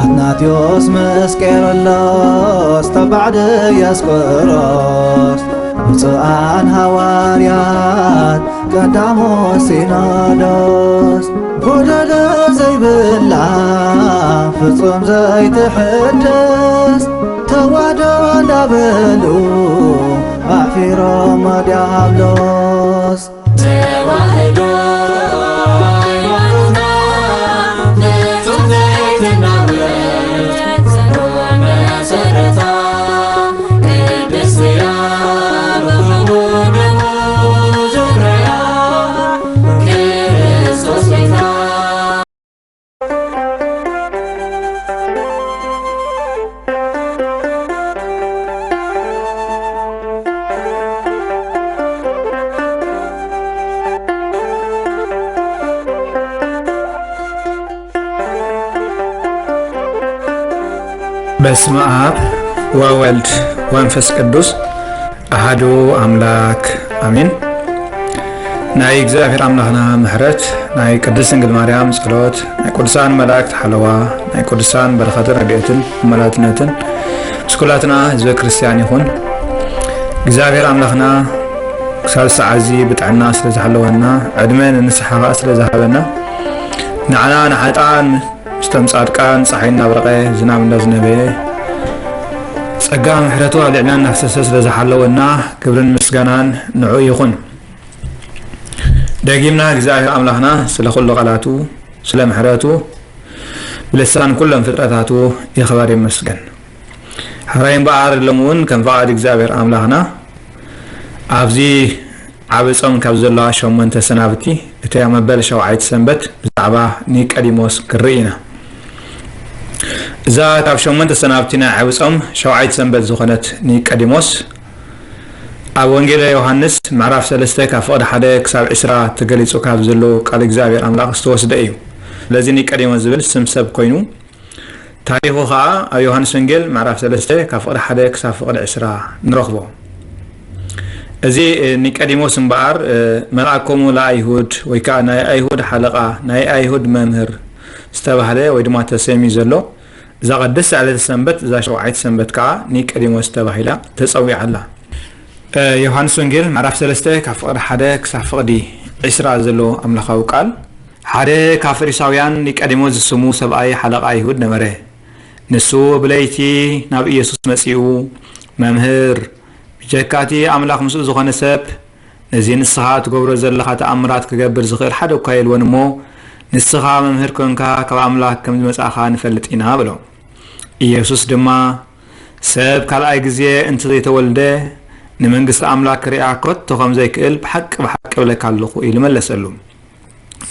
ኣትናቴዎስ ምስ ቄርሎስ ተባዕ ድያስቆሮስ፣ ብፁዓን ሃዋርያት ቀዳሞ ሲኖዶስ፣ ጎደሎ ዘይብላ ፍጹም ዘይትሕደስ ተዋህዶ እንዳበሉ ኣሕፊሮም ዲያብሎስ። ተዋህዶ ሃይማኖትና ፍጹም ዘይትናወጽ ጽኑዕ መሰረታ፣ ቅድስት እያ ብኽቡር ደሙ ዙርያ ክርስቶስ ቤታ። በስመ አብ ወወልድ ወመንፈስ ቅዱስ አሐዱ አምላክ አሜን። ናይ እግዚኣብሔር ኣምላኽና ምሕረት፣ ናይ ቅድስት ድንግል ማርያም ጸሎት፣ ናይ ቅዱሳን መላእክት ሓለዋ፣ ናይ ቅዱሳን በረኸትን ረድኤትን ኣማላድነትን ምስ ኩላትና ህዝበ ክርስቲያን ይኹን። እግዚኣብሔር ኣምላኽና ክሳብ ሰዓት እዚ ብጥዕና ስለ ዝሓለወና፣ ዕድመ ንንስሓ ኸኣ ስለ ዝሃበና፣ ንዓና ንሓጥኣን ምስቶም ጻድቃን ጸሓይ እናብረቐ ዝናብ እንዳዝነበየ ጸጋ ምሕረቱ ኣብ ልዕልና እናፍሰሰ ስለ ዝሓለወና ክብርን ምስጋናን ንዕኡ ይኹን። ደጊምና እግዚኣብሔር ኣምላኽና ስለ ኩሉ ቃላቱ፣ ስለ ምሕረቱ ብልሳን ኩሎም ፍጥረታቱ ይኽበር ይመስገን። ሕራይ እምበኣር ሎሚ እውን ከም ፍቓድ እግዚኣብሔር ኣምላኽና ኣብዚ ዓቢ ጾም ካብ ዘለዋ ሸሞንተ ሰናብቲ እቲኣ መበል ሸውዓይቲ ሰንበት ብዛዕባ ኒቀዲሞስ ክርኢ ኢና። እዛ ካብ ሸሞንተ ሰናብቲ ናይ ዓቢ ጾም ሸውዓይቲ ሰንበት ዝኾነት ኒቀዲሞስ ኣብ ወንጌለ ዮሃንስ ምዕራፍ ሰለስተ ካብ ፍቕዲ ሓደ ክሳብ ዕስራ ተገሊጹ ካብ ዘሎ ቃል እግዚኣብሔር ኣምላኽ ዝተወስደ እዩ። ስለዚ ኒቀዲሞስ ዝብል ስም ሰብ ኮይኑ ታሪኹ ኸኣ ኣብ ዮሃንስ ወንጌል ምዕራፍ ሰለስተ ካብ ፍቕዲ ሓደ ክሳብ ፍቕዲ ዕስራ ንረኽቦ። እዚ ኒቀዲሞስ እምበኣር መልኣኮሙ ለኣይሁድ ወይ ከኣ ናይ ኣይሁድ ሓለቓ፣ ናይ ኣይሁድ መምህር ዝተባህለ ወይ ድማ ተሰይሙ ዘሎ። እዛ ቅድስቲ ዕለተ ሰንበት፣ እዛ ሸውዓይቲ ሰንበት ከኣ ኒቀዲሞስ ተባሂላ ተጸዊዓ ኣላ። ዮሃንስ ወንጌል ምዕራፍ ሰለስተ ካብ ፍቕዲ ሓደ ክሳብ ፍቕዲ ዕስራ ዘሎ ኣምላኻዊ ቃል። ሓደ ካብ ፈሪሳውያን ኒቀዲሞስ ዝስሙ ሰብኣይ ሓለቓ ኣይሁድ ነበረ። ንሱ ብለይቲ ናብ ኢየሱስ መጺኡ፣ መምህር፣ ብጀካ እቲ ኣምላኽ ምስኡ ዝኾነ ሰብ፣ ነዚ ንስኻ ትገብሮ ዘለኻ ተኣምራት ክገብር ዝኽእል ሓደ እኳ የልቦን እሞ፣ ንስኻ መምህር ኮንካ ካብ ኣምላኽ ከም ዝመጻእኻ ንፈልጥ ኢና በሎ። ኢየሱስ ድማ፣ ሰብ ካልኣይ ግዜ እንተዘይተወልደ ንመንግስቲ ኣምላኽ ክሪኣ ከቶ ከም ዘይክእል ብሓቂ ብሓቂ እብለካ ኣለኹ ኢሉ መለሰሉ።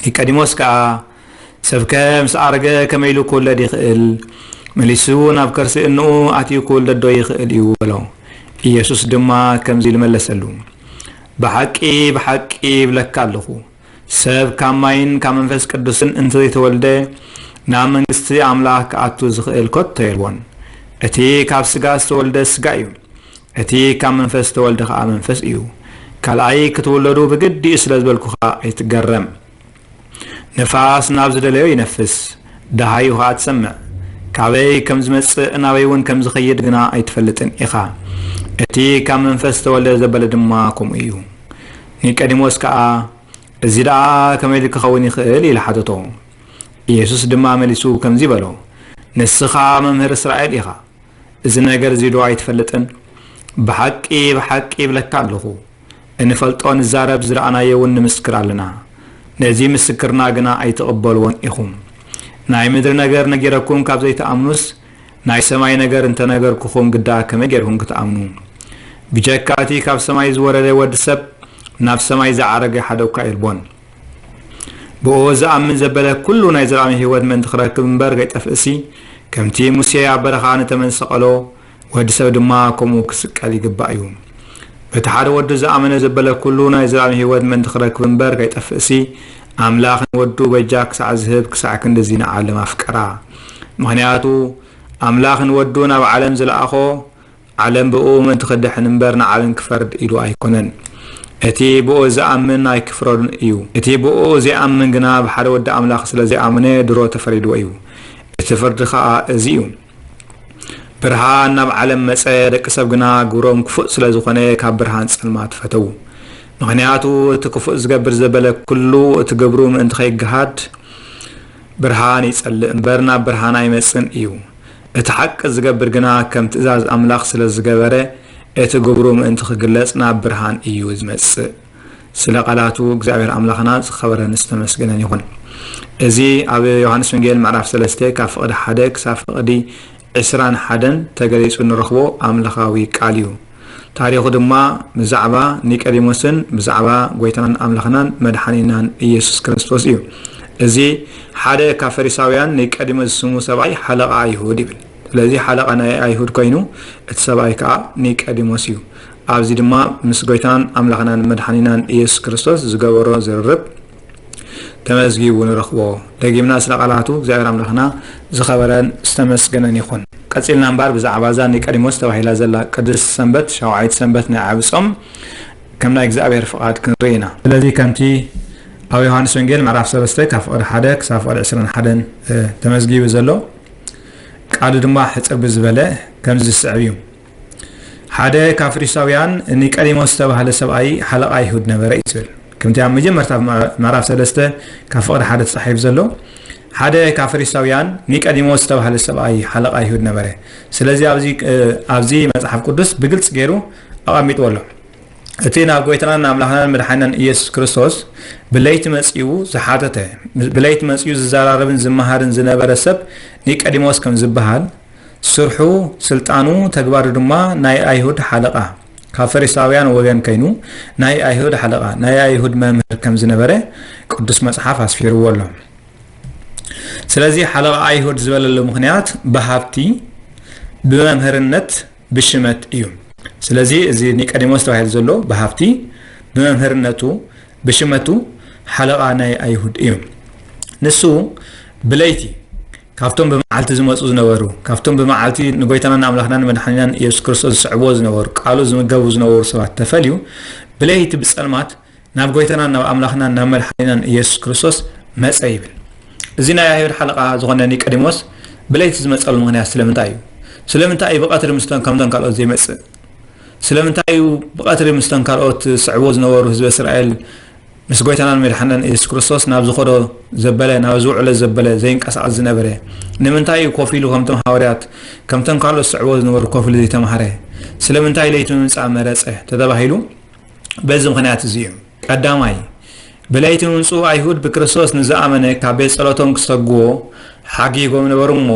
ኒቀዲሞስ ከኣ፣ ሰብከ ምስ ኣረገ ከመይ ኢሉ ክውለድ ይኽእል? መሊሱ ናብ ከርሲ እንኡ ኣትዩ ክውለድ ዶ ይኽእል እዩ? በሎ። ኢየሱስ ድማ ከምዚ ኢሉ መለሰሉ፣ ብሓቂ ብሓቂ ይብለካ ኣለኹ፣ ሰብ ካብ ማይን ካብ መንፈስ ቅዱስን እንተዘይተወልደ ናብ መንግስቲ ኣምላኽ ክኣቱ ዝኽእል ከቶ የልቦን። እቲ ካብ ስጋ ዝተወልደ ስጋ እዩ፣ እቲ ካብ መንፈስ ዝተወልደ ኸኣ መንፈስ እዩ። ካልኣይ ክትውለዱ ብግዲ እዩ ስለ ዝበልኩኻ ኣይትገረም። ንፋስ ናብ ዝደለዮ ይነፍስ፣ ደሃዩ ኸኣ ትሰምዕ። ካበይ ከም ዝመጽእ ናበይ እውን ከም ዝኸይድ ግና ኣይትፈልጥን ኢኻ። እቲ ካብ መንፈስ ዝተወልደ ዘበለ ድማ ከምኡ እዩ። ኒቀዲሞስ ከኣ፣ እዚ ደኣ ከመይ ኢሉ ክኸውን ይኽእል? ኢሉ ሓተቶ። ኢየሱስ ድማ መሊሱ ከምዚ በሎ፣ ንስኻ መምህር እስራኤል ኢኻ። እዚ ነገር እዚ ዶ ኣይትፈልጥን? ብሓቂ፣ ብሓቂ ይብለካ ኣለኹ፣ እንፈልጦ ንዛረብ፣ ዝረኣናዮ እውን ንምስክር ኣለና። ነዚ ምስክርና ግና ኣይትቕበልዎን ኢኹም። ናይ ምድሪ ነገር ነጊረኩም ካብ ዘይትኣምኑስ፣ ናይ ሰማይ ነገር እንተነገርኩኹም ግዳ ከመይ ጌርኩም ክትኣምኑ? ብጀካ እቲ ካብ ሰማይ ዝወረደ ወዲ ሰብ፣ ናብ ሰማይ ዝዓረገ ሓደ እኳ የልቦን። ብኡ ዝኣምን ዘበለ ኩሉ ናይ ዘላለም ህይወት ምእንቲ ክረክብ እምበር ከይጠፍእሲ፣ ከምቲ ሙሴ ኣብ በረኻ ንተመን ዝሰቐሎ፣ ወዲ ሰብ ድማ ከምኡ ክስቀል ይግባእ እዩ። በቲ ሓደ ወዱ ዝኣመነ ዘበለ ኩሉ ናይ ዘላለም ህይወት ምእንቲ ክረክብ እምበር ከይጠፍእሲ፣ ኣምላኽ ንወዱ በጃ ክሳዕ ዝህብ ክሳዕ ክንድዚ ንዓለም ኣፍቀራ። ምኽንያቱ ኣምላኽ ንወዱ ናብ ዓለም ዝለኣኾ፣ ዓለም ብኡ ምእንቲ ክድሕን እምበር ንዓለም ክፈርድ ኢሉ ኣይኮነን። እቲ ብኡ ዝኣምን ኣይክፍረዱን እዩ። እቲ ብኡ ዘይኣምን ግና ብሓደ ወዲ ኣምላኽ ስለ ዘይኣመነ ድሮ ተፈሪድዎ እዩ። እቲ ፍርዲ ኸኣ እዚ እዩ። ብርሃን ናብ ዓለም መጸ፣ ደቂ ሰብ ግና ግብሮም ክፉእ ስለ ዝኾነ ካብ ብርሃን ጸልማት ፈተዉ። ምኽንያቱ እቲ ክፉእ ዝገብር ዘበለ ኩሉ እቲ ግብሩ ምእንቲ ከይገሃድ ብርሃን ይጸልእ እምበር ናብ ብርሃን ኣይመጽእን እዩ። እቲ ሓቂ ዝገብር ግና ከም ትእዛዝ ኣምላኽ ስለ ዝገበረ እቲ ግብሩ ምእንቲ ክግለጽ ናብ ብርሃን እዩ ዝመጽእ። ስለ ቃላቱ እግዚኣብሔር ኣምላኽና ዝኸበረን ዝተመስገነን ይኹን። እዚ ኣብ ዮሃንስ ወንጌል ምዕራፍ ሰለስተ ካብ ፍቕዲ ሓደ ክሳብ ፍቕዲ ዕስራን ሓደን ተገሊጹ ንረኽቦ ኣምላኻዊ ቃል እዩ። ታሪኹ ድማ ብዛዕባ ኒቀዲሞስን ብዛዕባ ጎይታናን ኣምላኽናን መድሓኒናን ኢየሱስ ክርስቶስ እዩ። እዚ ሓደ ካብ ፈሪሳውያን ኒቀዲሞስ ዝስሙ ሰብኣይ ሓለቓ ኣይሁድ ይብል። ስለዚ ሓለቓ ናይ ኣይሁድ ኮይኑ እቲ ሰብኣይ ከዓ ኒቀዲሞስ እዩ። ኣብዚ ድማ ምስ ጎይታናን ኣምላኽናን መድሓኒናን ኢየሱስ ክርስቶስ ዝገበሮ ዝርርብ ተመዝጊቡ ንረኽቦ። ደጊምና ስለ ቃላቱ እግዚኣብሔር ኣምላኽና ዝኸበረን ዝተመስገነን ይኹን። ቀጺልና እምበር ብዛዕባ እዛ ኒቀዲሞስ ተባሂላ ዘላ ቅድስቲ ሰንበት፣ ሻውዓይቲ ሰንበት ናይ ዓቢ ጾም ከም ናይ እግዚኣብሔር ፍቓድ ክንርኢ ኢና። ስለዚ ከምቲ ኣብ ዮሃንስ ወንጌል ምዕራፍ ሰለስተ ካብ ፍቕዲ ሓደ ክሳብ ፍቕዲ ዕስራን ሓደን ተመዝጊቡ ዘሎ ቃሉ ድማ ሕጽር ብዝበለ ከምዚ ዝስዕብ እዩ። ሓደ ካብ ፈሪሳውያን ኒቀዲሞስ ዝተባህለ ሰብኣይ ሓለቓ ኣይሁድ ነበረ እዩ ዝብል። ከምቲ ኣብ መጀመርታ ምዕራፍ ሰለስተ ካብ ፍቕዲ ሓደ ተጻሒፉ ዘሎ ሓደ ካብ ፈሪሳውያን ኒቀዲሞስ ዝተባህለ ሰብኣይ ሓለቓ ኣይሁድ ነበረ። ስለዚ ኣብዚ ኣብዚ መጽሓፍ ቅዱስ ብግልጽ ገይሩ ኣቐሚጥዎ ኣሎ። እቲ ናብ ጎይታናን ኣምላኽናን መድሓኒናን ኢየሱስ ክርስቶስ ብለይቲ መጺኡ ዝሓተተ፣ ብለይቲ መጺኡ ዝዘራረብን ዝመሃርን ዝነበረ ሰብ ኒቀዲሞስ ከም ዝበሃል፣ ስርሑ፣ ስልጣኑ፣ ተግባሩ ድማ ናይ ኣይሁድ ሓለቓ፣ ካብ ፈሪሳውያን ወገን ከይኑ ናይ ኣይሁድ ሓለቓ፣ ናይ ኣይሁድ መምህር ከም ዝነበረ ቅዱስ መጽሓፍ ኣስፊርዎ ኣሎ። ስለዚ ሓለቓ ኣይሁድ ዝበለሉ ምኽንያት ብሃብቲ፣ ብመምህርነት፣ ብሽመት እዩ። ስለዚ እዚ ኒቀዲሞስ ተባሂሉ ዘሎ ብሃብቲ፣ ብመምህርነቱ፣ ብሽመቱ ሓለቓ ናይ ኣይሁድ እዩ። ንሱ ብለይቲ ካብቶም ብመዓልቲ ዝመጹ ዝነበሩ፣ ካብቶም ብመዓልቲ ንጎይታናን ኣምላኽናን መድሓኒናን ኢየሱስ ክርስቶስ ዝስዕብዎ ዝነበሩ፣ ቃሉ ዝምገቡ ዝነበሩ ሰባት ተፈልዩ፣ ብለይቲ ብጸልማት ናብ ጎይታናን ናብ ኣምላኽናን ናብ መድሓኒናን ኢየሱስ ክርስቶስ መጸ ይብል። እዚ ናይ ኣይሁድ ሓለቓ ዝኾነ ኒቀዲሞስ ብለይቲ ዝመጸሉ ምኽንያት ስለምንታይ እዩ? ስለምንታይ እዩ ብቐትሪ ምስቶም ከምቶም ካልኦት ዘይመጽእ? ስለምንታይ እዩ ብቐትሪ ምስቶም ካልኦት ዝስዕብዎ ዝነበሩ ህዝቢ እስራኤል ምስ ጎይታናን መድሓኒናን ኢየሱስ ክርስቶስ ናብ ዝኸዶ ዘበለ፣ ናብ ዝውዕሎ ዘበለ ዘይንቀሳቐስ ዝነበረ? ንምንታይ እዩ ኮፍ ኢሉ ከምቶም ሃዋርያት፣ ከምቶም ካልኦት ዝስዕብዎ ዝነበሩ ኮፍ ኢሉ ዘይተማህረ? ስለምንታይ ለይቲ ምምጻእ መረጸ? ተተባሂሉ በዚ ምኽንያት እዚ እዩ። ቀዳማይ፣ ብለይቲ ምምጽኡ ኣይሁድ ብክርስቶስ ንዝኣመነ ካብ ቤት ጸሎቶም ክሰግዎ ሓጊጎም ነበሩ እሞ፣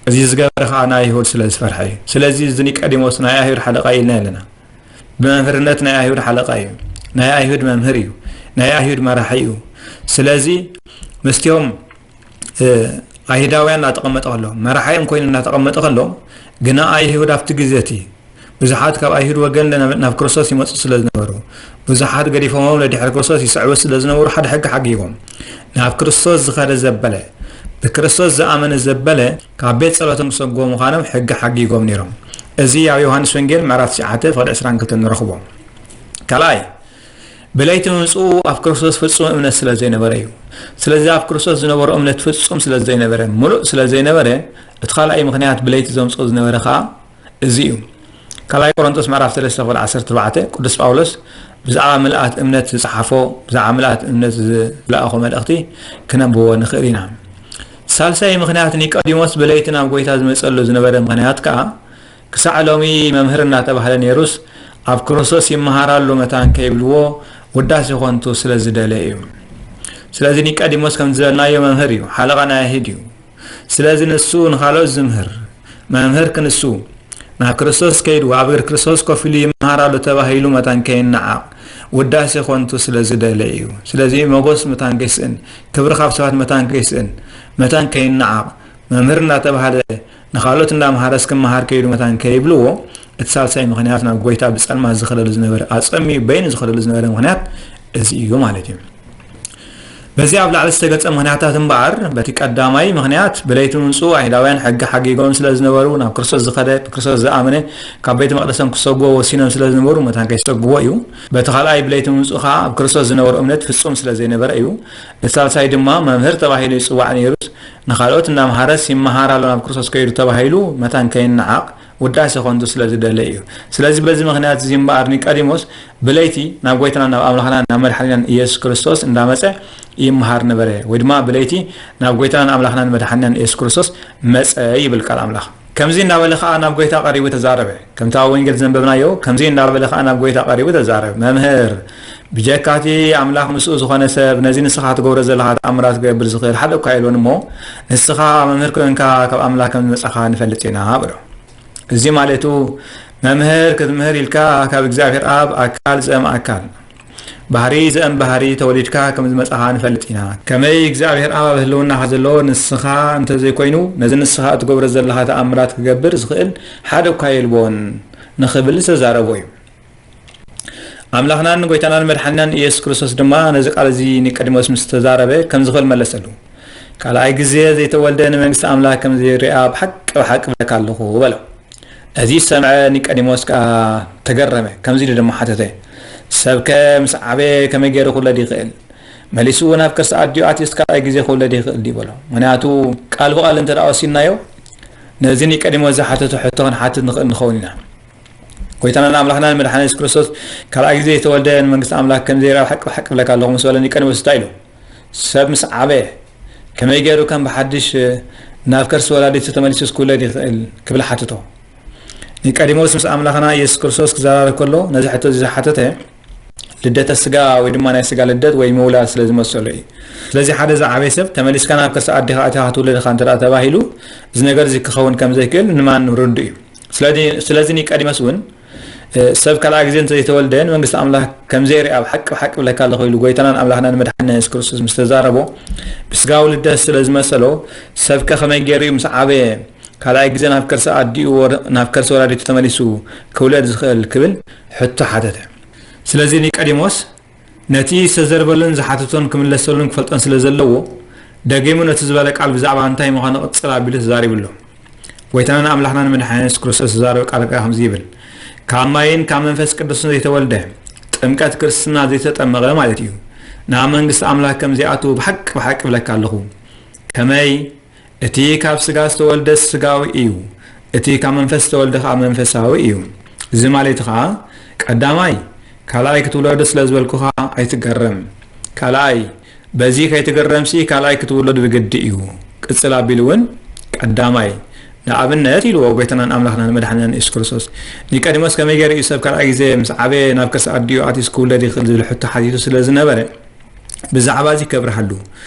እዚ ዝገበረ ኸኣ ንኣይሁድ ስለ ዝፈርሐ እዩ። ስለዚ እዚ ኒቀዲሞስ ናይ ኣይሁድ ሓለቓ እዩ ኢልና ኣለና። ብመምህርነት ናይ ኣይሁድ ሓለቓ እዩ። ናይ ኣይሁድ መምህር እዩ። ናይ ኣይሁድ መራሒ እዩ። ስለዚ ምስቲኦም እ፣ ኣይሁዳውያን እናተቐመጠ ከሎ፣ መራሒኦም ኮይኑ እናተቐመጠ ከሎ፣ ግና ኣይሁድ ኣብቲ ግዜ እቲ ብዙሓት ካብ ኣይሁድ ወገን ናብ፣ ናብ ክርስቶስ ይመጹ ስለ ዝነበሩ፣ ብዙሓት ገዲፎሞም ነድሕሪ ክርስቶስ ይስዕቡ ስለ ዝነበሩ፣ ሓደ ሕጊ ሓጊጎም። ናብ ክርስቶስ ዝኸደ ዘበለ፣ ብክርስቶስ ዝኣመነ ዘበለ፣ ካብ ቤት ጸሎቶም ክሰግዎ ምዃኖም ሕጊ ሓጊጎም ነይሮም። እዚ ኣብ ዮሃንስ ወንጌል ምዕራፍ ትሽዓተ ፍቕዲ ዕስራን ክልተን ንረኽቦ። ካልኣይ፣ ብለይቲ ምምጽኡ ኣብ ክርስቶስ ፍጹም እምነት ስለ ዘይነበረ እዩ። ስለዚ ኣብ ክርስቶስ ዝነበሮ እምነት ፍጹም ስለ ዘይነበረ፣ ምሉእ ስለ ዘይነበረ፣ እቲ ካልኣይ ምኽንያት ብለይቲ ዘምጽኦ ዝነበረ ኸኣ እዚ እዩ። ካልኣይ ቆሮንቶስ ምዕራፍ ሰለስተ ፍቕዲ ዓሰርተ ኣርባዕተ ቅዱስ ጳውሎስ ብዛዕባ ምልኣት እምነት ዝጸሓፎ፣ ብዛዕባ ምልኣት እምነት ዝለኣኾ መልእኽቲ ክነንብቦ ንኽእል ኢና። ሳልሳይ ምኽንያት ኒቆዲሞስ ብለይቲ ናብ ጐይታ ዝመጸሉ ዝነበረ ምኽንያት ከኣ ክሳዕ ሎሚ መምህር እናተባህለ ነይሩስ ኣብ ክርስቶስ ይመሃር ኣሎ መታን ከይብልዎ ውዳሴ ኾንቱ ስለ ዝደለ እዩ። ስለዚ ኒቆዲሞስ ከም ዝበልናዮ መምህር እዩ፣ ሓለቓ ናይ ኣይሁድ እዩ። ስለዚ ንሱ ንኻልኦት ዝምህር መምህር ክንሱ ናብ ክርስቶስ ከይዱ ኣብ እግሪ ክርስቶስ ኮፍ ኢሉ ይመሃር ኣሎ ተባሂሉ መታን ከይነዓቕ ውዳሴ ኾንቱ ስለ ዝደለ እዩ። ስለዚ መጎስ መታን ከይስእን፣ ክብሪ ካብ ሰባት መታን ከይስእን፣ መታን ከይነዓቕ መምህር እናተባህለ ንኻልኦት እንዳምሃረስ ክመሃር ከይዱ መታን ከይብልዎ፣ እቲ ሳልሳይ ምኽንያት ናብ ጐይታ ብጸልማት ዝኸደሉ ዝነበረ፣ ኣጸሚዩ በይኑ ዝኸደሉ ዝነበረ ምኽንያት እዚ እዩ ማለት እዩ። በዚ ኣብ ላዕሊ ዝተገልጸ ምኽንያታት እምበኣር፣ በቲ ቀዳማይ ምኽንያት፣ ብለይቲ ምምጽኡ ኣይሁዳውያን ሕጊ ሓጊጎም ስለ ዝነበሩ፣ ናብ ክርስቶስ ዝኸደ፣ ብክርስቶስ ዝኣመነ፣ ካብ ቤተ መቕደሶም ክሰጉዎ ወሲኖም ስለ ዝነበሩ፣ መታን ከይሰጉዎ እዩ። በቲ ካልኣይ፣ ብለይቲ ምምጽኡ ኸኣ ኣብ ክርስቶስ ዝነበሮ እምነት ፍጹም ስለ ዘይነበረ እዩ። እቲ ሳልሳይ ድማ፣ መምህር ተባሂሉ ይጽዋዕ ነይሩስ፣ ንኻልኦት እናምሃረስ ይመሃር ኣሎ፣ ናብ ክርስቶስ ከይዱ ተባሂሉ፣ መታን ከይነዓቕ፣ ውዳሴ ኾንቱ ስለ ዝደለ እዩ። ስለዚ በዚ ምኽንያት እዚ እምበኣር ኒቆዲሞስ ብለይቲ ናብ ጎይታና ናብ ኣምላኽና ናብ መድሓኒናን ኢየሱስ ክርስቶስ እንዳመጸ ይመሃር ነበረ፣ ወይ ድማ ብለይቲ ናብ ጎይታናን ኣምላኽናን መድሓኒናን ኢየሱስ ክርስቶስ መጸ ይብል ቃል ኣምላኽ። ከምዚ እንዳበለ ኸኣ ናብ ጎይታ ቀሪቡ ተዛረበ። ከምቲ ኣብ ወንጌል ዘንበብናዮ፣ ከምዚ እንዳበለ ኸኣ ናብ ጎይታ ቀሪቡ ተዛረበ። መምህር፣ ብጀካቲ ኣምላኽ ምስኡ ዝኾነ ሰብ ነዚ ንስኻ ትገብሮ ዘለኻ ተኣምራት ክገብር ዝኽእል ሓደ እኳ የልቦን እሞ፣ ንስኻ መምህር ኮይንካ ካብ ኣምላኽ ከም ዝመጻኻ ንፈልጥ ኢና በሎ። እዚ ማለቱ መምህር ክትምህር ኢልካ ካብ እግዚኣብሔር ኣብ ኣካል ዘእም ኣካል ባህሪ ዘእም ባህሪ ተወሊድካ ከም ዝመጻኻ ንፈልጥ ኢና። ከመይ እግዚኣብሔር ኣብ ህልውናኻ ዘሎ ንስኻ እንተዘይኮይኑ ነዚ ንስኻ እትገብሮ ዘለኻ ተኣምራት ክገብር ዝኽእል ሓደ እኳ የልቦን ንኽብል ዝተዛረቦ እዩ። ኣምላኽናን ጎይታናን መድሓኒናን ኢየሱስ ክርስቶስ ድማ ነዚ ቃል እዚ ኒቆዲሞስ ምስ ተዛረበ ከምዚ ክብል መለሰሉ። ካልኣይ ግዜ ዘይተወልደ ንመንግስቲ ኣምላኽ ከም ዘይርኣ ብሓቂ ብሓቂ እብለካ ኣለኹ በሎ። እዚ ዝሰምዐ ኒቆዲሞስ ከኣ ተገረመ፣ ከምዚ ኢሉ ድማ ሓተተ፣ ሰብከ ምስ ዓበየ ከመይ ገይሩ ክውለድ ይኽእል? መሊሱ ናብ ከርሲ ኣዲኡ ኣትዩስ ካልኣይ ግዜ ክውለድ ይኽእል ድዩ በሎ። ምኽንያቱ ቃል ብቓል እንተ ደኣ ወሲድናዮ ነዚ ኒቆዲሞስ ዝሓተቶ ሕቶ ክንሓትት ንኽእል ንኸውን ኢና። ጎይታናን ኣምላኽናን መድሓኒ የሱስ ክርስቶስ ካልኣይ ግዜ ዝተወልደ ንመንግስቲ ኣምላኽ ከም ዘይርኣ ብሓቂ ብሓቂ እብለካ ኣለኹ ምስ በለ ኒቆዲሞስ እንታይ ኢሉ? ሰብ ምስ ዓበየ ከመይ ገይሩ ከም ብሓድሽ ናብ ከርሲ ወላዲቱ ተመሊሱስ ክውለድ ይኽእል ክብል ሓተቶ። ኒቆዲሞስ ምስ ኣምላኽና ኢየሱስ ክርስቶስ ክዘራረብ ከሎ ነዚ ሕቶ እዚ ዝሓተተ ልደተ ስጋ ወይ ድማ ናይ ስጋ ልደት ወይ ምውላድ ስለ ዝመሰሎ እዩ። ስለዚ ሓደ ዝዓበየ ሰብ ተመሊስካ ናብ ከርሲ ኣዴኻ ኣቲኻ ክትውለድ ኢኻ እንተ ደኣ ተባሂሉ እዚ ነገር እዚ ክኸውን ከም ዘይክእል ንማንም ርዱእ እዩ። ስለዚ ስለዚ ኒቆዲሞስ እውን ሰብ ካልኣይ ግዜ እንተዘይተወልደ ንመንግስቲ ኣምላኽ ከም ዘይርኣ ብሓቂ ብሓቂ እብለካ ኣለኹ ኢሉ ጎይታናን ኣምላኽናን መድሓኒና የሱስ ክርስቶስ ምስ ተዛረቦ ብስጋዊ ልደት ስለ ዝመሰሎ ሰብከ ከመይ ገይሩ እዩ ምስ ዓበየ ካልኣይ ግዜ ናብ ከርሲ ኣዲኡ ወር ናብ ከርሲ ወላዲቱ ተመሊሱ ክውለድ ዝኽእል ክብል ሕቶ ሓተተ። ስለዚ ኒቆዲሞስ ነቲ ዝተዘርበሉን ዝሓተቶን ክምለሰሉን ክፈልጦን ስለ ዘለዎ ደጊሙ ነቲ ዝበለ ቃል ብዛዕባ እንታይ ምዃኑ ቅጽል ኣቢሉ ተዛሪቡ ኣሎ። ጎይታናን ኣምላኽናን መድሓኒና የሱስ ክርስቶስ ዝዛረበ ቃል ከኣ ከምዚ ይብል፣ ካብ ማይን ካብ መንፈስ ቅዱስን ዘይተወልደ፣ ጥምቀት ክርስትና ዘይተጠመቐ ማለት እዩ፣ ናብ መንግስቲ ኣምላኽ ከም ዘይኣቱ ብሓቂ ብሓቂ እብለካ ኣለኹ። ከመይ እቲ ካብ ስጋ ዝተወልደ ስጋዊ እዩ፣ እቲ ካብ መንፈስ ዝተወልደ ከኣ መንፈሳዊ እዩ። እዚ ማለት ከኣ ቀዳማይ ካልኣይ ክትውለዱ ስለ ዝበልኩኻ ኣይትገረም። ካልኣይ በዚ ከይትግረምሲ ካልኣይ ክትውለዱ ብግዲ እዩ። ቅጽል ኣቢሉ እውን ቀዳማይ ንኣብነት ኢልዎ ጎይታናን ኣምላኽናን መድሓኒናን የሱስ ክርስቶስ። ኒቆዲሞስ ከመይ ገይሩ እዩ ሰብ ካልኣይ ግዜ ምስ ዓበየ ናብ ከርሲ ኣዲኡ ኣትዩስ ክውለድ ይኽእል ዝብል ሕቶ ሓቲቱ ስለ ዝነበረ ብዛዕባ እዚ ከብርሃሉ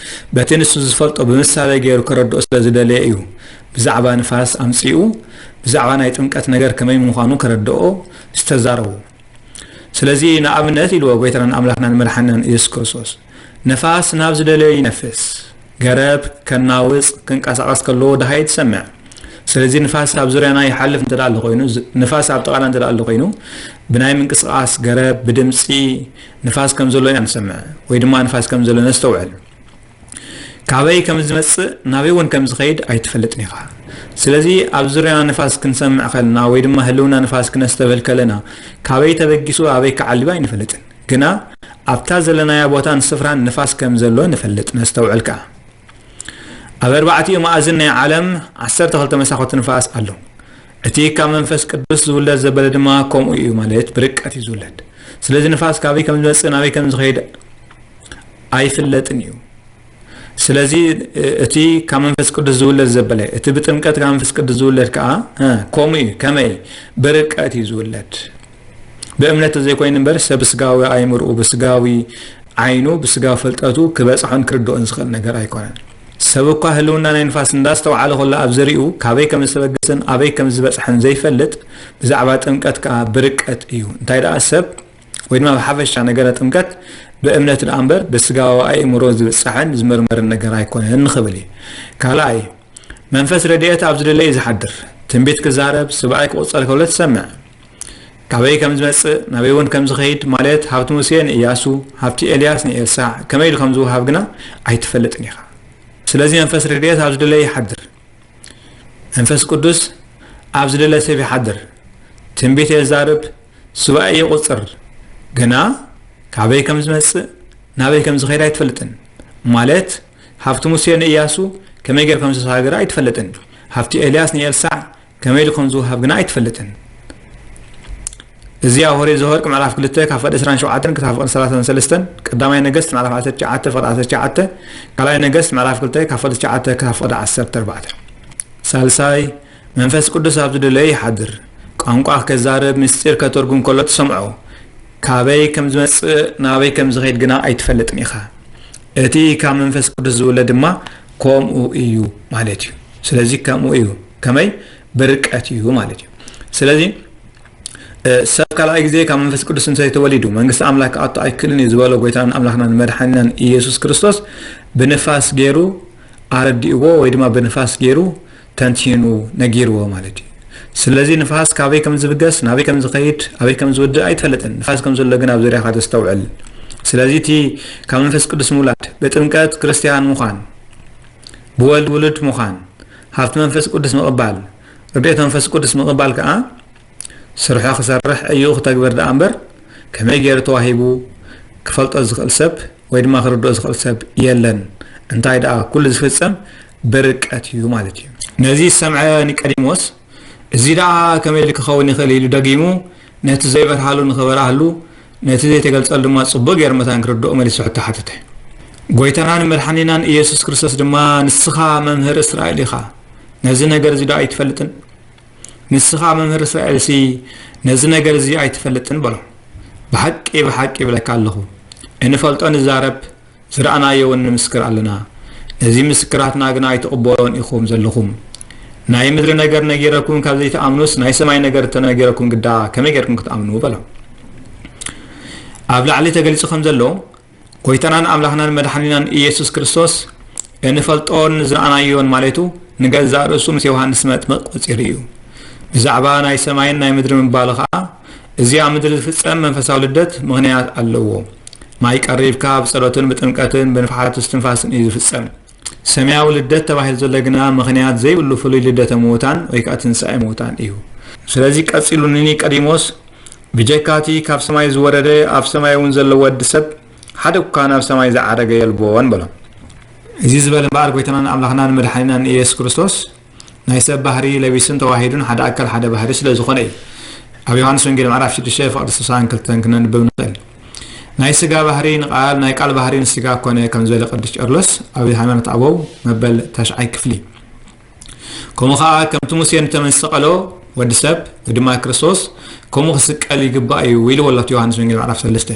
በቲ ንሱ ዝፈልጦ ብምሳሌ ገይሩ ከረድኦ ስለ ዝደለየ እዩ ብዛዕባ ንፋስ ኣምጺኡ ብዛዕባ ናይ ጥምቀት ነገር ከመይ ምዃኑ ከረድኦ ዝተዛረቡ። ስለዚ ንኣብነት ኢልዎ ጎይታናን ኣምላኽናን መድሓኒናን ኢየሱስ ክርስቶስ፣ ነፋስ ናብ ዝደለዮ ይነፍስ፣ ገረብ ከናውጽ ክንቀሳቐስ ከሎ ደሃይ ትሰምዕ። ስለዚ ንፋስ ኣብ ዙርያና ይሓልፍ እንተ ኣሎ ኮይኑ፣ ንፋስ ኣብ ጥቓና እንተ ኣሎ ኮይኑ፣ ብናይ ምንቅስቓስ ገረብ፣ ብድምጺ ንፋስ ከም ዘሎ ኢና ንሰምዕ ወይ ድማ ንፋስ ከም ዘሎ ነስተውዕል። ካበይ ከም ዝመጽእ ናበይ እውን ከም ዝኸይድ ኣይትፈልጥን ኢኻ። ስለዚ ኣብ ዙርያና ንፋስ ክንሰምዕ ከለና ወይ ድማ ህልውና ንፋስ ክነስተብህል ከለና ካበይ ተበጊሱ ኣበይ ክዓልብ ኣይንፈልጥን። ግና ኣብታ ዘለናያ ቦታን ስፍራን ንፋስ ከም ዘሎ ንፈልጥ፣ ነስተውዕል ከኣ። ኣብ ኣርባዕቲኡ መኣዝን ናይ ዓለም ዓሰርተ ክልተ መሳኹቲ ንፋስ ኣሎ። እቲ ካብ መንፈስ ቅዱስ ዝውለድ ዘበለ ድማ ከምኡ እዩ፣ ማለት ብርቀት እዩ ዝውለድ። ስለዚ ንፋስ ካበይ ከም ዝመጽእ ናበይ ከም ዝኸይድ ኣይፍለጥን እዩ። ስለዚ እቲ ካብ መንፈስ ቅዱስ ዝውለድ ዘበለ፣ እቲ ብጥምቀት ካብ መንፈስ ቅዱስ ዝውለድ ከኣ ከምኡ እዩ። ከመይ? ብርቀት እዩ ዝውለድ። ብእምነት ዘይኮይኑ እምበር ሰብ ብስጋዊ ኣእምርኡ፣ ብስጋዊ ዓይኑ፣ ብስጋዊ ፍልጠቱ ክበጽሖን ክርድኦን ዝኽእል ነገር ኣይኮነን። ሰብ እኳ ህልውና ናይ ንፋስ እንዳስተውዓለ ከሎ ኣብ ዝርኡ ካበይ ከም ዝተበገሰን ኣበይ ከም ዝበጽሐን ዘይፈልጥ ብዛዕባ ጥምቀት ከኣ ብርቀት እዩ። እንታይ ደኣ ሰብ ወይ ድማ ብሓፈሻ ነገረ ጥምቀት ብእምነት ደኣ እምበር ብስጋዊ ኣእምሮ ዝብጻሕን ዝምርመርን ነገር ኣይኮነን ንኽብል እዩ። ካልኣይ፣ መንፈስ ረድኤት ኣብ ዝደለየ እዩ ዝሓድር። ትንቢት ክዛረብ፣ ስብኣይ ክቑጸር ከሎ ትሰምዕ። ካበይ ከም ዝመጽእ፣ ናበይ እውን ከም ዝኸይድ፣ ማለት ሃብቲ ሙሴ ንእያሱ፣ ሃብቲ ኤልያስ ንኤልሳዕ፣ ከመይ ኢሉ ከም ዝወሃብ ግና ኣይትፈልጥን ኢኻ። ስለዚ መንፈስ ረድኤት ኣብ ዝደለየ ይሓድር። መንፈስ ቅዱስ ኣብ ዝደለ ሰብ ይሓድር። ትንቢት የዛርብ፣ ሱባኤ ይቑጽር፣ ግና ካበይ ከም ዝመጽእ፣ ናበይ ከም ዝኸይድ ኣይትፈልጥን። ማለት ሃብቲ ሙሴ ንእያሱ ከመይ ገይሩ ከም ዝተሰጋገረ ኣይትፈልጥን። ሃብቲ ኤልያስ ንኤልሳዕ ከመይ ኢሉ ከም ዝወሃብ ግና ኣይትፈልጥን። እዚ ኣብ ሆሬ ዘወርቅ ምዕራፍ ክልተ ካብ ፍቕዲ ዕስራን ሸውዓተን ክሳብ ፍቕዲ ሰላሳን ሰለስተን፣ ቀዳማይ ነገስት ምዕራፍ ዓሰርተ ትሽዓተ ፍቕዲ ዓሰርተ ትሽዓተ፣ ካልኣይ ነገስት ምዕራፍ ክልተ ካብ ፍቕዲ ትሽዓተ ክሳብ ፍቕዲ ዓሰርተ ኣርባዕተ። ሳልሳይ፣ መንፈስ ቅዱስ ኣብ ዝደለየ ይሓድር። ቋንቋ ከዛርብ፣ ምስጢር ከተርጉም ከሎ ትሰምዖ። ካበይ ከም ዝመጽእ፣ ናበይ ከም ዝኸይድ ግና ኣይትፈልጥን ኢኻ። እቲ ካብ መንፈስ ቅዱስ ዝውለድ ድማ ከምኡ እዩ ማለት እዩ። ስለዚ ከምኡ እዩ። ከመይ? ብርቀት እዩ ማለት እዩ። ስለዚ፣ እ፣ ሰብ ካልኣይ ግዜ ካብ መንፈስ ቅዱስ እንተይተወሊዱ መንግስቲ ኣምላኽ ክኣቱ ኣይክእልን እዩ ዝበሎ ጎይታን ኣምላኽናን መድሓኒናን ኢየሱስ ክርስቶስ ብንፋስ ገይሩ ኣረዲእዎ ወይ ድማ ብንፋስ ገይሩ ተንቲኑ ነጊርዎ ማለት እዩ። ስለዚ ንፋስ ካበይ ከም ዝብገስ፣ ናበይ ከም ዝኸይድ፣ ኣበይ ከም ዝውድእ ኣይትፈልጥን። ንፋስ ከም ዘሎ ግን ኣብ ዙርያኻ ተስተውዕል። ስለዚ እቲ ካብ መንፈስ ቅዱስ ምውላድ፣ ብጥምቀት ክርስትያን ምዃን፣ ብወልድ ውሉድ ምዃን፣ ሃብቲ መንፈስ ቅዱስ ምቕባል፣ ረድኤት መንፈስ ቅዱስ ምቕባል ከኣ ስርሖ ክሰርሕ እዩ ክተግብር ደኣ እምበር፣ ከመይ ገይሩ ተዋሂቡ ክፈልጦ ዝኽእል ሰብ ወይ ድማ ክርድኦ ዝኽእል ሰብ የለን። እንታይ ደኣ ኩሉ ዝፍጸም ብርቀት እዩ ማለት እዩ። ነዚ ዝሰምዐ ኒቀዲሞስ፣ እዚ ደኣ ከመይ ኢሉ ክኸውን ይኽእል ኢሉ ደጊሙ ነቲ ዘይበርሃሉ ንኽበርሃሉ፣ ነቲ ዘይተገልጸሉ ድማ ጽቡቕ ገይሩ መታን ክርድኦ መሊሱ ሕቶ ሓተተ። ጎይታናን መድሓኒናን ኢየሱስ ክርስቶስ ድማ፣ ንስኻ መምህር እስራኤል ኢኻ፣ ነዚ ነገር እዚ ደኣ ኣይትፈልጥን? ንስኻ መምህር እስራኤልሲ ነዚ ነገር እዚ ኣይትፈልጥን? በሎ። ብሓቂ ብሓቂ ይብለካ ኣለኹ፣ እንፈልጦ ንዛረብ፣ ዝረኣናዮ እውን ንምስክር ኣለና። ነዚ ምስክራትና ግና ኣይትቕበሎን ኢኹም ዘለኹም። ናይ ምድሪ ነገር ነጊረኩም ካብ ዘይትኣምኑስ፣ ናይ ሰማይ ነገር እንተነጊረኩም ግዳ ከመይ ጌርኩም ክትኣምኑ? በሎ። ኣብ ላዕሊ ተገሊጹ ከም ዘሎ፣ ጎይታናን ኣምላኽናን መድሓኒናን ኢየሱስ ክርስቶስ እንፈልጦን ዝረኣናዮን ማለቱ ንገዛእ ርእሱ ምስ ዮሃንስ መጥምቕ ቆጺሩ እዩ። ብዛዕባ ናይ ሰማይን ናይ ምድሪ ምባሉ ኸኣ፣ እዚ ኣብ ምድሪ ዝፍጸም መንፈሳዊ ልደት ምኽንያት ኣለዎ። ማይ ቀሪብካ ብጸሎትን ብጥምቀትን ብንፍሓት እስትንፋስን እዩ ዝፍጸም። ሰማያዊ ልደት ተባሂሉ ዘሎ ግና ምኽንያት ዘይብሉ ፍሉይ ልደተ ምዉታን ወይ ከኣ ትንሳኤ ምዉታን እዩ። ስለዚ ቀጺሉ ንኒቆዲሞስ፣ ብጀካ እቲ ካብ ሰማይ ዝወረደ ኣብ ሰማይ እውን ዘሎ ወዲ ሰብ ሓደ እኳ ናብ ሰማይ ዝዓረገ የልቦን በሎ። እዚ ዝበለ እምበኣር ጎይታናን ኣምላኽናን መድሓኒናን ኢየሱስ ክርስቶስ ናይ ሰብ ባህሪ ለቢሱን ተዋሂዱን ሓደ ኣካል ሓደ ባህሪ ስለ ዝኾነ እዩ። ኣብ ዮሃንስ ወንጌል ምዕራፍ ሽዱሽተ ፍቕዲ ስሳን ክልተን ክነንብብ ንኽእል። ናይ ስጋ ባህሪ ንቃል፣ ናይ ቃል ባህሪ ንስጋ ኮነ ከም ዝበለ ቅዱስ ቄርሎስ ኣብ ሃይማኖት ኣበው መበል ተሽዓይ ክፍሊ። ከምኡ ኸኣ ከምቲ ሙሴ ንተመን ዝሰቐሎ ወዲ ሰብ ወይ ድማ ክርስቶስ ከምኡ ክስቀል ይግባእ እዩ ኢልዎ ኣሎ ዮሃንስ ወንጌል ምዕራፍ ሰለስተ።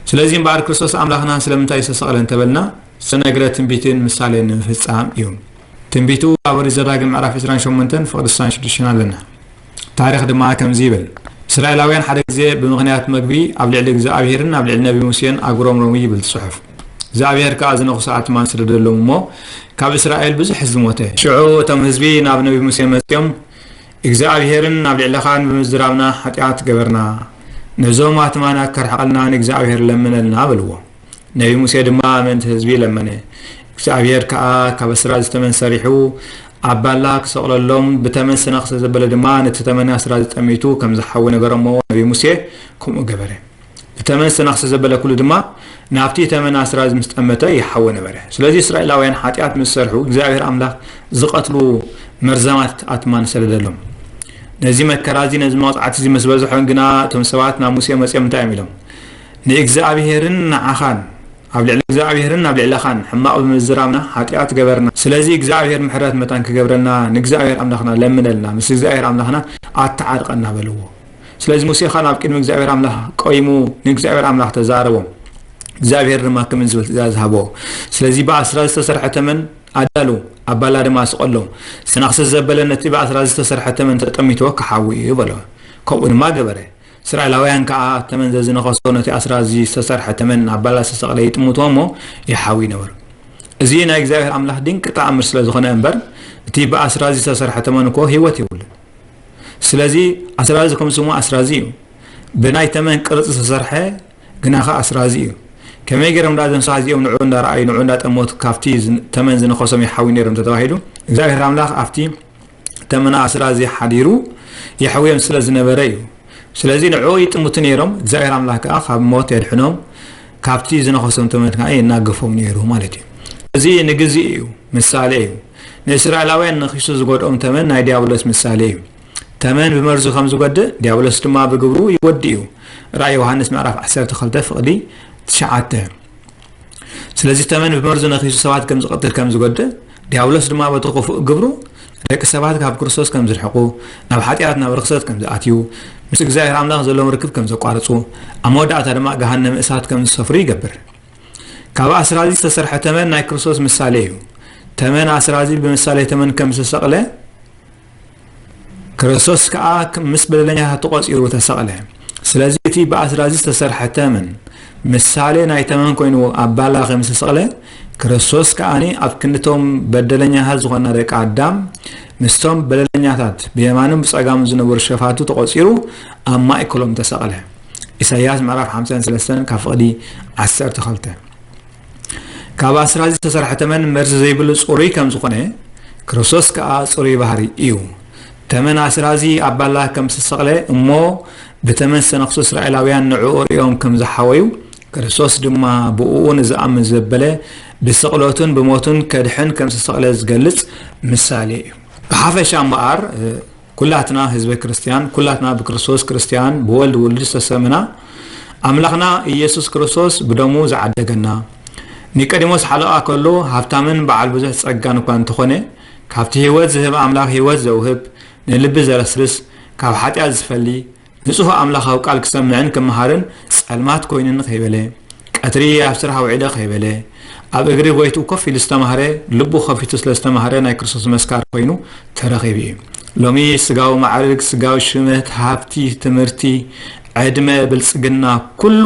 ስለዚ እምበኣር ክርስቶስ ኣምላኽና ስለምንታይ ዝተሰቕለ እንተበልና ዝተነግረ ትንቢትን ምሳሌን ንምፍጻም እዩ። ትንቢቱ ኣብ ኦሪት ዘዳግም ምዕራፍ ዕስራን ሸሞንተን ፍቕዲ ስሳን ሽዱሽተን ኣለና። ታሪኽ ድማ ከምዚ ይብል። እስራኤላውያን ሓደ ግዜ ብምኽንያት መግቢ ኣብ ልዕሊ እግዚኣብሄርን ኣብ ልዕሊ ነቢ ሙሴን ኣጉረምረሙ ይብል ጽሑፍ። እግዚኣብሄር ከኣ ዝነኹሰ ኣትማን ሰደደሎም እሞ ካብ እስራኤል ብዙሕ ህዝቢ ሞተ። ሽዑ እቶም ህዝቢ ናብ ነቢ ሙሴ መጺኦም እግዚኣብሄርን ናብ ልዕለኻን ብምዝራብና ሓጢኣት ገበርና። ነዞም ኣትማን ኣከርሕቐልና ንእግዚኣብሄር ለምነልና በልዎ። ነቢ ሙሴ ድማ ምእንቲ ህዝቢ ለመነ። እግዚኣብሄር ከኣ ካብ ኣስራዚ ተመን ሰሪሑ ኣብ ባላ ክሰቕለሎም ብተመን ሰናኽሰ ዘበለ ድማ ነቲ ተመን ኣስራዚ ጠሚቱ ከም ዝሓዊ ነገሮሞ ነቢ ሙሴ ከምኡ ገበረ። ብተመን ሰናኽሰ ዘበለ ኩሉ ድማ ናብቲ ተመን ኣስራዚ ምስ ጠመተ ይሓዊ ነበረ። ስለዚ እስራኤላውያን ሓጢኣት ምስ ሰርሑ እግዚኣብሄር ኣምላኽ ዝቐትሉ መርዛማት ኣትማን ሰደደሎም። ነዚ መከራ እዚ ነዚ መቕጻዕቲ እዚ ምስ በዝሖም ግና እቶም ሰባት ናብ ሙሴ መጺኦም እንታይ እዮም ኢሎም? ንእግዚኣብሄርን ንዓኻን ኣብ ልዕሊ እግዚኣብሄርን ኣብ ልዕለኻን ሕማቕ ብምዝራብና ሓጢኣት ገበርና። ስለዚ እግዚኣብሄር ምሕረት መታን ክገብረልና ንእግዚኣብሄር ኣምላኽና ለምነልና፣ ምስ እግዚኣብሄር ኣምላኽና ኣተዓርቐና በልዎ። ስለዚ ሙሴ ኸኣ ናብ ቅድሚ እግዚኣብሄር ኣምላኽ ቆይሙ ንእግዚኣብሄር ኣምላኽ ተዛረቦ። እግዚኣብሄር ድማ ከምዚ ዝብል ትእዛዝ ሃቦ። ስለዚ ብኣስራ ዝተሰርሐ ተመን ኣዳሉ፣ ኣብ ባላ ድማ ስቐሎ። ሰናኽሰ ዘበለ ነቲ ብኣስራ ዝተሰርሐ ተመን ተጠሚትዎ ክሓዊ እዩ በሎ። ከምኡ ድማ ገበረ። እስራኤላውያን ከኣ ተመን ዘዝነኸሶ ነቲ ኣስራ እዚ ዝተሰርሐ ተመን ኣብ ባላ ዝተሰቕለ ይጥምትዎ እሞ ይሓዊ ነበሩ። እዚ ናይ እግዚኣብሔር ኣምላኽ ድንቂ ተኣምር ስለ ዝኾነ እምበር፣ እቲ ብኣስራዚ ዝተሰርሐ ተመን እኮ ህይወት የብሉን። ስለዚ ኣስራዚ ከም ስሙ ኣስራዚ እዩ። ብናይ ተመን ቅርጺ ዝተሰርሐ ግና ኸዓ ኣስራዚ እዩ። ከመይ ገይሮም ደኣ እዞም ሰባት እዚኦም ንዑ እንዳረኣዩ፣ ንዑ እንዳጠመቱ ካብቲ ዝን-፣ ተመን ዝነኸሶም ይሓውዩ ነይሮም ተተባሂሉ፣ እግዚኣብሔር ኣምላኽ ኣብቲ ተመን ኣስራዚ ሓዲሩ የሕውዮም ስለ ዝነበረ እዩ። ስለዚ ንዑ ይጥምቱ ነይሮም፣ እግዚኣብሔር ኣምላኽ ከኣ ካብ ሞት የድሕኖም፣ ካብቲ ዝነኸሶም ተመን ከኣ የናግፎም ነይሩ ማለት እዩ። እዚ ንግዜኡ እዩ፣ ምሳሌ እዩ። ንእስራኤላውያን ነኺሱ ዝጎድኦም ተመን ናይ ዲያብሎስ ምሳሌ እዩ። ተመን ብመርዙ ከም ዝጎድእ፣ ዲያብሎስ ድማ ብግብሩ ይጎድእ እዩ። ራእይ ዮሃንስ ምዕራፍ ዓሰርተ ክልተ ፍቕዲ ትሽዓተ። ስለዚ ተመን ብመርዙ ነኺሱ ሰባት ከም ዝቐትል ከም ዝጎድእ፣ ዲያብሎስ ድማ በቲ ክፉእ ግብሩ ደቂ ሰባት ካብ ክርስቶስ ከም ዝርሕቁ፣ ናብ ሓጢኣት፣ ናብ ርኽሰት ከም ዝኣትዩ፣ ምስ እግዚኣብሔር ኣምላኽ ዘለዎም ርክብ ከም ዘቋርጹ፣ ኣብ መወዳእታ ድማ ገሃነመ እሳት ከም ዝሰፍሩ ይገብር። ካብ ኣስራዚ ዝተሰርሐ ተመን ናይ ክርስቶስ ምሳሌ እዩ። ተመን ኣስራዚ ብምሳሌ ተመን ከም ዝተሰቕለ፣ ክርስቶስ ከኣ ምስ በደለኛታት ተቖጺሩ ተሰቕለ። ስለዚ እቲ ብኣስራዚ ዝተሰርሐ ተመን ምሳሌ ናይ ተመን ኮይኑ ኣብ ባላ ከም ዝተሰቕለ፣ ክርስቶስ ከኣኒ ኣብ ክንድቶም በደለኛታት ዝኾና ደቂ ኣዳም ምስቶም በደለኛታት ብየማንን ብጸጋምን ዝነበሩ ሸፋቱ ተቖጺሩ ኣብ ማእከሎም ተሰቕለ። ኢሳይያስ ምዕራፍ ሓምሳን ሰለስተን ካብ ፍቕዲ ዓሰርተ ክልተ። ካብ ኣስራዚ ዝተሰርሐ ተመን መርዚ ዘይብሉ ጽሩይ ከም ዝኾነ፣ ክርስቶስ ከኣ ጽሩይ ባህሪ እዩ። ተመን ኣስራዚ ኣብ ባላ ከም ዝተሰቕለ እሞ ብተመን ዝተነኽሱ እስራኤላውያን ንዕኡ ርእዮም ከም ዝሓወዩ፣ ክርስቶስ ድማ ብእኡ ንዝኣምን ዘበለ ብስቕለቱን ብሞቱን ከድሕን ከም ዝተሰቕለ ዝገልጽ ምሳሌ እዩ። ብሓፈሻ እምበኣር፣ ኩላትና ህዝበ ክርስትያን፣ ኩላትና ብክርስቶስ ክርስትያን፣ ብወልድ ውሉድ ዝተሰምና፣ ኣምላኽና ኢየሱስ ክርስቶስ ብደሙ ዝዓደገና፣ ኒቆዲሞስ ሓለቓ ከሎ ሃብታምን በዓል ብዙሕ ጸጋን እኳ እንተኾነ፣ ካብቲ ህይወት ዝህብ ኣምላኽ ህይወት ዘውህብ፣ ንልቢ ዘረስርስ፣ ካብ ሓጢኣት ዝፈሊ፣ ንጹህ ኣምላኻዊ ቃል ክሰምዕን ክመሃርን ጸልማት ኮይኑኒ ከይበለ፣ ቀትሪ ኣብ ስራሕ ውዒለ ከይበለ፣ ኣብ እግሪ ጎይትኡ ኮፍ ኢሉ ዝተማህረ፣ ልቡ ከፊቱ ስለ ዝተማህረ ናይ ክርስቶስ መስካሪ ኮይኑ ተረኺቡ እዩ። ሎሚ ስጋዊ ማዕርግ፣ ስጋዊ ሽመት፣ ሃብቲ፣ ትምህርቲ፣ ዕድመ፣ ብልጽግና፣ ኩሉ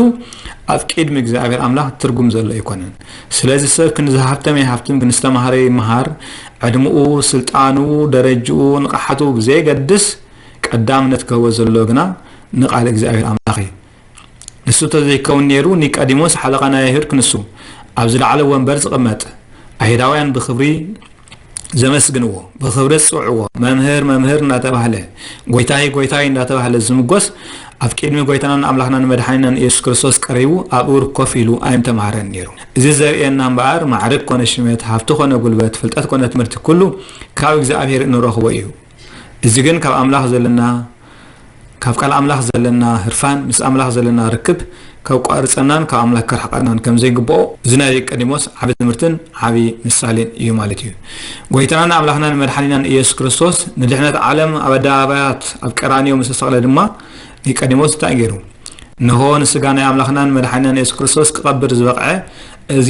ኣብ ቅድሚ እግዚኣብሔር ኣምላኽ ትርጉም ዘሎ ኣይኮነን። ስለዚ ሰብ ክንዝሃብተመ ይሃብትም፣ ክንዝተማህረ ይመሃር፣ ዕድምኡ፣ ስልጣኑ፣ ደረጅኡ፣ ንቕሓቱ ብዘየገድስ ቀዳምነት ክህቦ ዘሎ ግና ንቃል እግዚኣብሔር ኣምላኽ እዩ። ንሱ እንተዘይከውን ነይሩ፣ ኒቆዲሞስ ሓለቓ ናይ ኣይሁድ ክንሱ፣ ኣብ ዝለዓለ ወንበር ዝቕመጥ፣ ኣይሁዳውያን ብኽብሪ ዘመስግንዎ፣ ብኽብሪ ዝጽውዕዎ፣ መምህር፣ መምህር እናተባህለ፣ ጎይታይ፣ ጎይታይ እናተባህለ ዝምጎስ፣ ኣብ ቅድሚ ጎይታናን ኣምላኽናን መድሓኒናን ኢየሱስ ክርስቶስ ቀሪቡ ኣብ እግሩ ኮፍ ኢሉ ኣይምተማህረን ነይሩ። እዚ ዘርእየና እምበኣር፣ ማዕርግ ኮነ ሽመት፣ ሃብቲ ኮነ ጉልበት፣ ፍልጠት ኮነ ትምህርቲ፣ ኩሉ ካብ እግዚኣብሔር እንረኽቦ እዩ። እዚ ግን ካብ ኣምላኽ ዘለና፣ ካብ ቃል ኣምላኽ ዘለና ህርፋን፣ ምስ ኣምላኽ ዘለና ርክብ ከቋርጸናን ካብ ኣምላኽ ከርሕቐናን ከም ዘይግብኦ፣ እዚ ናይ ኒቆዲሞስ ዓቢ ትምህርትን ዓቢ ምሳሌን እዩ ማለት እዩ። ጎይታናን ኣምላኽናን መድሓኒናን ኢየሱስ ክርስቶስ ንድሕነት ዓለም ኣብ ኣደባባያት ኣብ ቀራንዮ ምስ ተሰቕለ ድማ፣ ኒቆዲሞስ እንታይ ገይሩ? እንሆ ንስጋ ናይ ኣምላኽናን መድሓኒናን ኢየሱስ ክርስቶስ ክቐብር ዝበቕዐ እዚ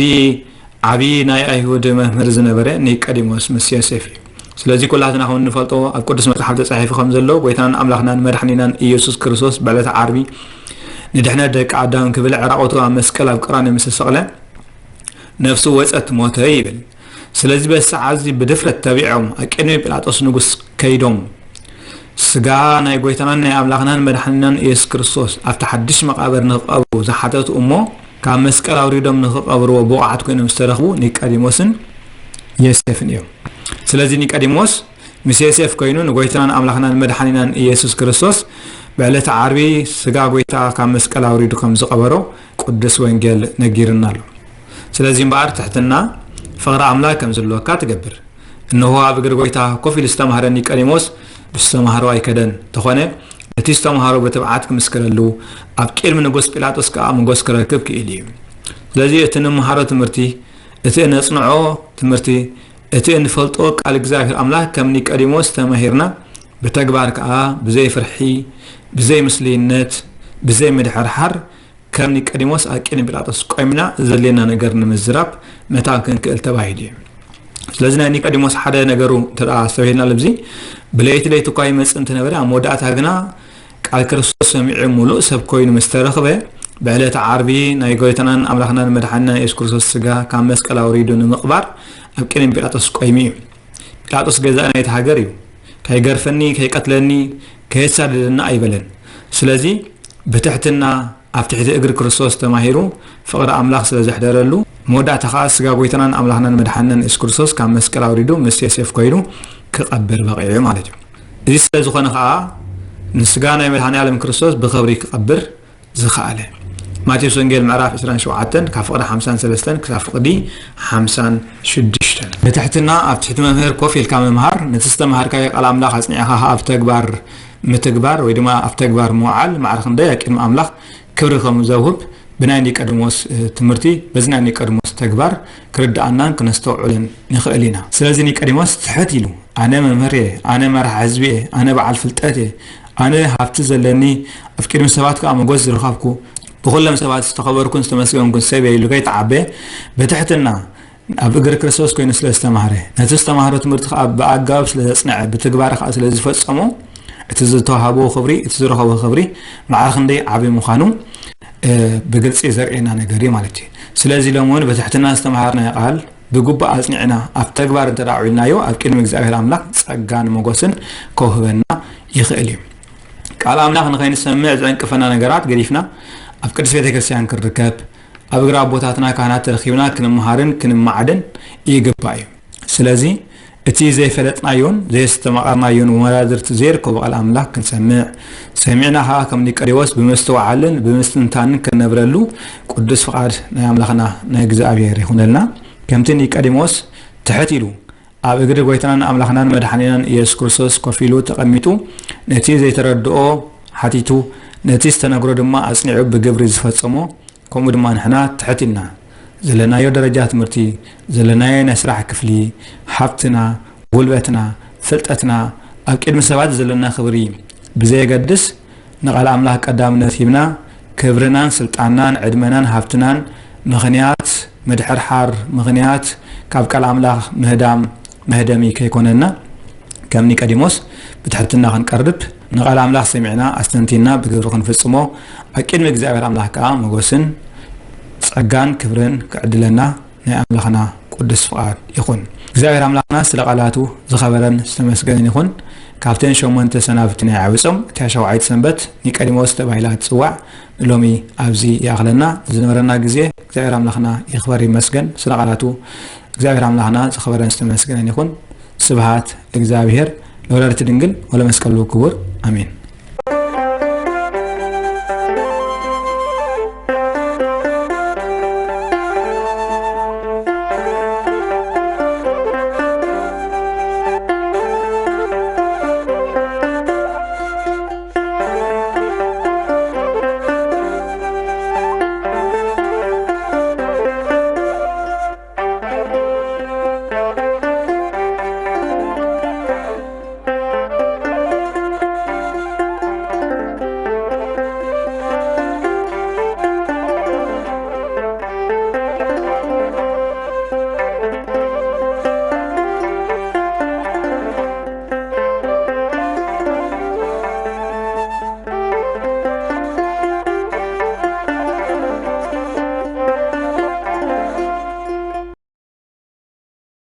ዓቢ ናይ ኣይሁድ መምህር ዝነበረ ኒቆዲሞስ ምስ ዮሴፍ እዩ። ስለዚ ኩላትና ከም እንፈልጦ ኣብ ቅዱስ መጽሓፍ ተጻሒፉ ከም ዘሎ፣ ጎይታናን ኣምላኽናን መድሓኒናን ኢየሱስ ክርስቶስ ብዕለተ ዓርቢ ንድሕነት ደቂ ኣዳም ክብል ዕራቆቱ ኣብ መስቀል ኣብ ቀራንዮ ምስ ተሰቕለ፣ ነፍሱ ወጸት ሞተ ይብል። ስለዚ በዚ ሰዓት እዚ ብድፍረት ተቢዖም ኣብ ቅድሚ ጲላጦስ ንጉስ ከይዶም፣ ስጋ ናይ ጎይታናን ናይ ኣምላኽናን መድሓኒናን ኢየሱስ ክርስቶስ ኣብቲ ሓድሽ መቓብር ንኽቐብሩ ዝሓተቱ እሞ፣ ካብ መስቀል ኣውሪዶም ንኽቐብርዎ ብቑዓት ኮይኖም ዝተረኽቡ ኒቆዲሞስን ዮሴፍን እዮም። ስለዚ ኒቆዲሞስ ምስ ዮሴፍ ኮይኑ ንጎይታናን ኣምላኽናን መድሓኒናን ኢየሱስ ክርስቶስ ብዕለተ ዓርቢ ስጋ ጎይታ ካብ መስቀል ኣውሪዱ ከም ዝቐበሮ ቅዱስ ወንጌል ነጊርና ኣሎ። ስለዚ እምበኣር ትሕትና ፍቕሪ ኣምላኽ ከም ዘለወካ ትገብር። እንሆ ኣብ እግሪ ጎይታ ኮፍ ኢሉ ዝተማህረ ኒቆዲሞስ ብዝተማህሮ ኣይከደን፣ እንተኾነ ነቲ ዝተማህሮ ብትብዓት ክምስክረሉ ኣብ ቅድሚ ንጉስ ጲላጦስ ከኣ ሞገስ ክረክብ ክኢሉ እዩ። ስለዚ እቲ እንመሃሮ ትምህርቲ፣ እቲ እነጽንዖ ትምህርቲ፣ እቲ እንፈልጦ ቃል እግዚኣብሔር ኣምላኽ ከም ኒቆዲሞስ ተማሂርና ብተግባር ከኣ ብዘይ ፍርሒ፣ ብዘይ ምስልይነት፣ ብዘይ ምድሕርሓር ከም ኒቆዲሞስ ኣብ ቅድሚ ጲላጦስ ቆይምና ዘድልየና ነገር ንምዝራብ መታን ክንክእል ተባሂሉ እዩ። ስለዚ ናይ ኒቆዲሞስ ሓደ ነገሩ እንተ ደኣ ኣስተብሂልና ልብዚ ብለይቲ ለይቲ እኳ ይመጽእ እንተነበረ ኣብ መወዳእታ ግና ቃል ክርስቶስ ሰሚዑ ምሉእ ሰብ ኮይኑ ምስ ተረኽበ ብዕለተ ዓርቢ ናይ ጎይታናን ኣምላኽናን መድሓኒናን የሱስ ክርስቶስ ስጋ ካብ መስቀል ኣውሪዱ ንምቕባር ኣብ ቅድሚ ጲላጦስ ቆይሙ እዩ። ጲላጦስ ገዛኢ ናይቲ ሃገር እዩ። ከይገርፈኒ፣ ከይቀትለኒ፣ ከየሳድደኒ ኣይበለን። ስለዚ ብትሕትና ኣብ ትሕቲ እግሪ ክርስቶስ ተማሂሩ ፍቕሪ ኣምላኽ ስለ ዘሕደረሉ፣ መወዳእታ ኸኣ ስጋ ጎይታናን ኣምላኽናን መድሓንናን የሱስ ክርስቶስ ካብ መስቀል ኣውሪዱ ምስ ዮሴፍ ኮይኑ ክቐብር በቒዑ ማለት እዩ። እዚ ስለ ዝኾነ ኸኣ ንስጋ ናይ መድሓኒ ዓለም ክርስቶስ ብኽብሪ ክቐብር ዝኸኣለ። ማቴዎስ ወንጌል ምዕራፍ ዕስራን ሸውዓተን ካብ ፍቕዲ ሓምሳን ሰለስተን ክሳብ ፍቕዲ ሓምሳን ሽዱሽተን። ብትሕትና ኣብ ትሕቲ መምህር ኮፍ ኢልካ ምምሃር፣ ነቲ ዝተምሃርካዮ ቃል ኣምላኽ ኣጽኒዕኻ ኣብ ተግባር ምትግባር ወይ ድማ ኣብ ተግባር ምውዓል ማዕረ ክንደይ ኣብ ቅድሚ ኣምላኽ ክብሪ ከም ዘውህብ ብናይ ኒቆዲሞስ ትምህርቲ፣ በዚ ናይ ኒቆዲሞስ ተግባር ክርድኣናን ክነስተውዕልን ንኽእል ኢና። ስለዚ ኒቆዲሞስ ትሕት ኢሉ ኣነ መምህር እየ፣ ኣነ መራሕ ህዝቢ እየ፣ ኣነ በዓል ፍልጠት እየ፣ ኣነ ሃብቲ ዘለኒ፣ ኣብ ቅድሚ ሰባት ከኣ ሞገስ ዝረኸብኩ፣ ብኹሎም ሰባት ዝተኸበርኩን ዝተመስገንኩን ሰብ እየ ኢሉ ከይተዓበየ ብትሕትና ኣብ እግሪ ክርስቶስ ኮይኑ ስለ ዝተማህረ፣ ነቲ ዝተማህሮ ትምህርቲ ከኣ ብኣገባብ ስለ ዘጽንዐ፣ ብትግባረ ከኣ ስለ ዝፈጸሞ፣ እቲ ዝተዋህቦ ክብሪ፣ እቲ ዝረኸቦ ክብሪ ማዕረ ክንደይ ዓቢ ምዃኑ ብግልጺ ዘርእየና ነገር እዩ ማለት እዩ። ስለዚ ሎም እውን ብትሕትና ዝተምሃርናዮ ቃል ብግቡእ ኣጽኒዕና ኣብ ተግባር እንተ ደኣ ኣውዒልናዮ ኣብ ቅድሚ እግዚኣብሔር ኣምላኽ ጸጋን ሞገስን ከውህበና ይኽእል እዩ። ቃል ኣምላኽ ንኸይንሰምዕ ዝዕንቅፈና ነገራት ገዲፍና ኣብ ቅድስት ቤተ ክርስቲያን ክንርከብ፣ ኣብ እግሪ ኣቦታትና ካህናት ተረኺብና ክንምሃርን ክንመዓድን ይግባእ እዩ። ስለዚ እቲ ዘይፈለጥናዮን ዘየስተማቐርናዮን መወዳድርቲ ዘይርከቦ ቃል ኣምላኽ ክንሰምዕ፣ ሰሚዕና ኸኣ ከም ኒቆዲሞስ ብምስትውዓልን ብምስትንታንን ክንነብረሉ ቅዱስ ፍቓድ ናይ ኣምላኽና ናይ እግዚኣብሔር ይኹነልና። ከምቲ ኒቆዲሞስ ትሕት ኢሉ ኣብ እግሪ ጎይታናን ኣምላኽናን መድሓኒናን ኢየሱስ ክርስቶስ ኮፍ ኢሉ ተቐሚጡ ነቲ ዘይተረድኦ ሓቲቱ ነቲ ዝተነግሮ ድማ ኣጽኒዑ ብግብሪ ዝፈጸሞ፣ ከምኡ ድማ ንሕና ትሕት ኢልና ዘለናዮ ደረጃ ትምህርቲ፣ ዘለናዮ ናይ ስራሕ ክፍሊ፣ ሃብትና፣ ጉልበትና፣ ፍልጠትና፣ ኣብ ቅድሚ ሰባት ዘለና ክብሪ ብዘየገድስ ንቓል ኣምላኽ ቀዳምነት ሂብና ክብርናን ስልጣንናን ዕድመናን ሃብትናን ምኽንያት ምድሕርሓር ምኽንያት ካብ ቃል ኣምላኽ ምህዳም መህደሚ ከይኮነና ከም ኒቆዲሞስ ብትሕትና ክንቀርብ ንቓል ኣምላኽ ሰሚዕና ኣስተንቲና ብግብሪ ክንፍጽሞ ኣብ ቅድሚ እግዚኣብሔር ኣምላኽ ከኣ ሞገስን ጸጋን ክብርን ክዕድለና ናይ ኣምላኽና ቅዱስ ፍቓድ ይኹን። እግዚኣብሔር ኣምላኽና ስለ ቃላቱ ዝኸበረን ዝተመስገነን ይኹን። ካብተን ሸሞንተ ሰናብቲ ናይ ዓቢ ጾም እታ ሸውዓይቲ ሰንበት ኒቆዲሞስ ተባሂላ ትጽዋዕ ንሎሚ ኣብዚ ይኣኽለና። ዝነበረና ግዜ እግዚኣብሔር ኣምላኽና ይኽበር ይመስገን። ስለ ቃላቱ እግዚኣብሔር ኣምላኽና ዝኸበረን ዝተመስገነን ይኹን። ስብሃት እግዚኣብሔር ለወላዲተ ድንግል ወለመስቀሉ ክቡር ኣሜን።